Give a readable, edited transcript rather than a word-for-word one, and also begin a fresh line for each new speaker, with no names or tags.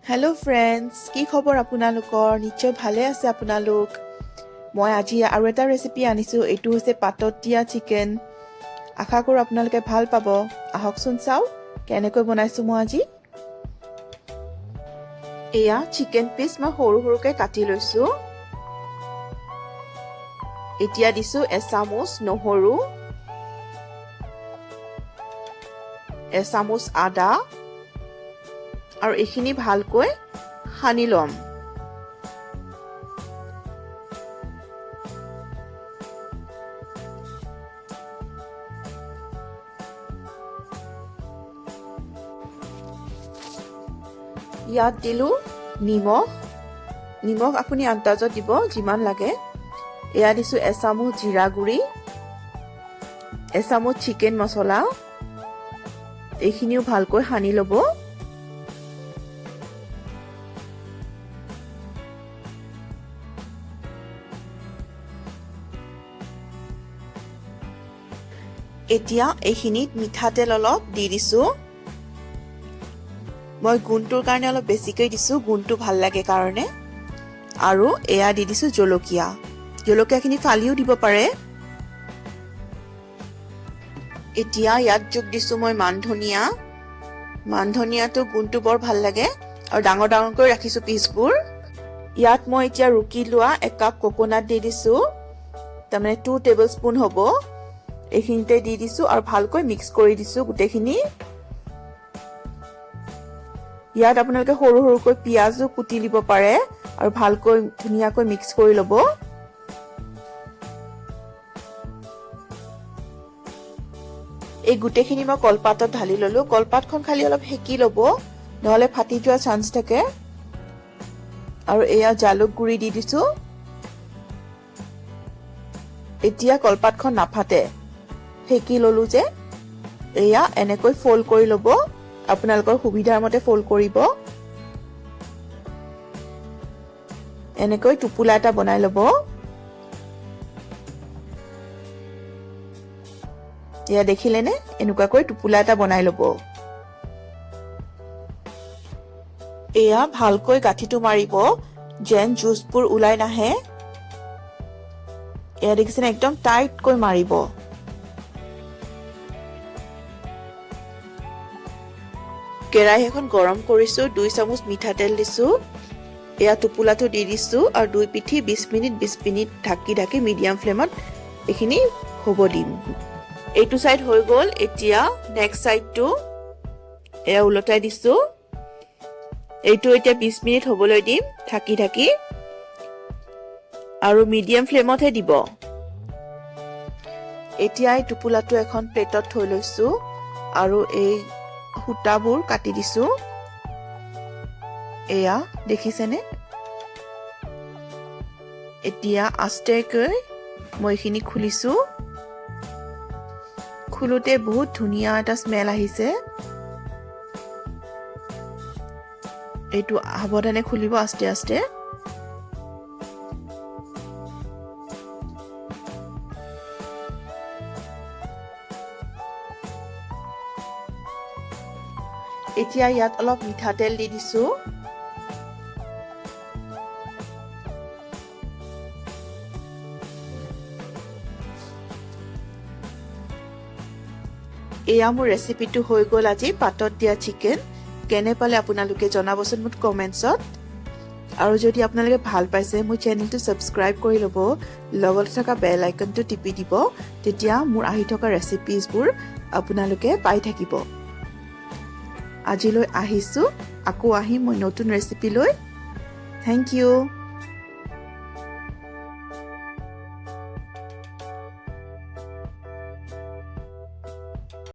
Hello' friends, কি খবৰ আপোনালোকৰ? নিশ্চয় ভালে আছে আপোনালোক। মই আজি আৰু এটা ৰেচিপি আনিছোঁ। এইটো হৈছে পাতত দিয়া চিকেন। আশা কৰোঁ আপোনালোকে ভাল পাব। আহকচোন চাওঁ কেনেকৈ বনাইছোঁ মই আজি। এয়া চিকেন পিচ মই সৰু সৰুকৈ কাটি লৈছোঁ। এতিয়া দিছোঁ এচামুচ নহৰু, এচামুচ আদা আৰু এইখিনি ভালকৈ সানি ল'ম। ইয়াত দিলোঁ নিমখ। নিমখ আপুনি আন্দাজত দিব, যিমান লাগে। এয়া দিছোঁ এচামুচ জিৰা গুড়ি, এচামুচ চিকেন মছলা। এইখিনিও ভালকৈ সানি ল'ব। এতিয়া এইখিনিত মিঠাতেল অলপ দি দিছোঁ। মই গোন্ধটোৰ কাৰণে অলপ বেছিকৈ দিছোঁ, গোন্ধটো ভাল লাগে কাৰণে। আৰু এয়া দি দিছোঁ জলকীয়া। জলকীয়াখিনি ফালিও দিব পাৰে। এতিয়া ইয়াত যোগ দিছোঁ মই মান ধনিয়া। মান ধনিয়াটো গোন্ধটো বৰ ভাল লাগে আৰু ডাঙৰ ডাঙৰকৈ ৰাখিছোঁ পিচবোৰ। ইয়াত মই এতিয়া ৰুকি লোৱা একাপ কোকোনাট দি দিছোঁ, তাৰমানে 2 টেবুল স্পুন হ'ব। এইখিনিতে দি দিছোঁ আৰু ভালকৈ মিক্স কৰি দিছোঁ গোটেইখিনি। ইয়াত আপোনালোকে সৰু সৰুকৈ পিঁয়াজো কুটি দিব পাৰে আৰু ভালকৈ ধুনীয়াকৈ মিক্স কৰি ল'ব। এই গোটেইখিনি মই কলপাতত ঢালি ল'লো। কলপাতখন খালি অলপ সেকি ল'ব, নহ'লে ফাটি যোৱা চান্স থাকে। আৰু এয়া জালুক গুড়ি দি দিছোঁ। এতিয়া কলপাতখন নাফাটে, সেকি ল'লো যে। এয়া এনেকৈ ফ'ল্ড কৰি ল'ব, আপোনালোকৰ সুবিধাৰ মতে ফ'ল্ড কৰিব। এনেকৈ টোপোলা এটা বনাই ল'ব। এয়া দেখিলেনে? এনেকুৱাকৈ টোপোলা এটা বনাই ল'ব। এয়া ভালকৈ গাঁঠিটো মাৰিব, যেন জুচবোৰ ওলাই নাহে। এয়া দেখিছেনে? একদম টাইটকৈ মাৰিব। কেৰাহী এখন গৰম কৰিছোঁ, 2 চামুচ মিঠাতেল দিছোঁ। এয়া টোপোলাটো দি দিছোঁ আৰু দুই পিঠি 20 মিনিট 20 মিনিট ঢাকি ঢাকি মিডিয়াম ফ্লেমত এইখিনি হ'ব দিম। এইটো ছাইড হৈ গ'ল। এতিয়া নেক্সট ছাইডটো এয়া ওলটাই দিছোঁ। এইটো এতিয়া 20 মিনিট হ'বলৈ দিম ঢাকি ঢাকি আৰু মিডিয়াম ফ্লেমতহে দিব। এতিয়া এই টোপোলাটো এখন প্লেটত থৈ লৈছোঁ আৰু এই সূতাবোৰ কাটি দিছোঁ। এয়া দেখিছেনে? এতিয়া আস্তেকৈ মই এইখিনি খুলিছোঁ। খোলোতে বহুত ধুনীয়া এটা স্মেল আহিছে। এইটো সাৱধানে খুলিব, আস্তে আস্তে। এতিয়া ইয়াত অলপ মিঠাতেল দি দিছোঁ। এয়া মোৰ ৰেচিপিটো হৈ গ'ল আজি, পাতত দিয়া চিকেন। কেনে পালে আপোনালোকে জনাবচোন মোক কমেণ্টছত। আৰু যদি আপোনালোকে ভাল পাইছে, মোৰ চেনেলটো ছাবস্ক্ৰাইব কৰি ল'ব, লগতে থকা বেল আইকনটো টিপি দিব। তেতিয়া মোৰ আহি থকা ৰেচিপিজবোৰ আপোনালোকে পাই থাকিব। আজিলৈ আহিছোঁ, আকৌ আহিম মই নতুন ৰেচিপি লৈ। Thank U.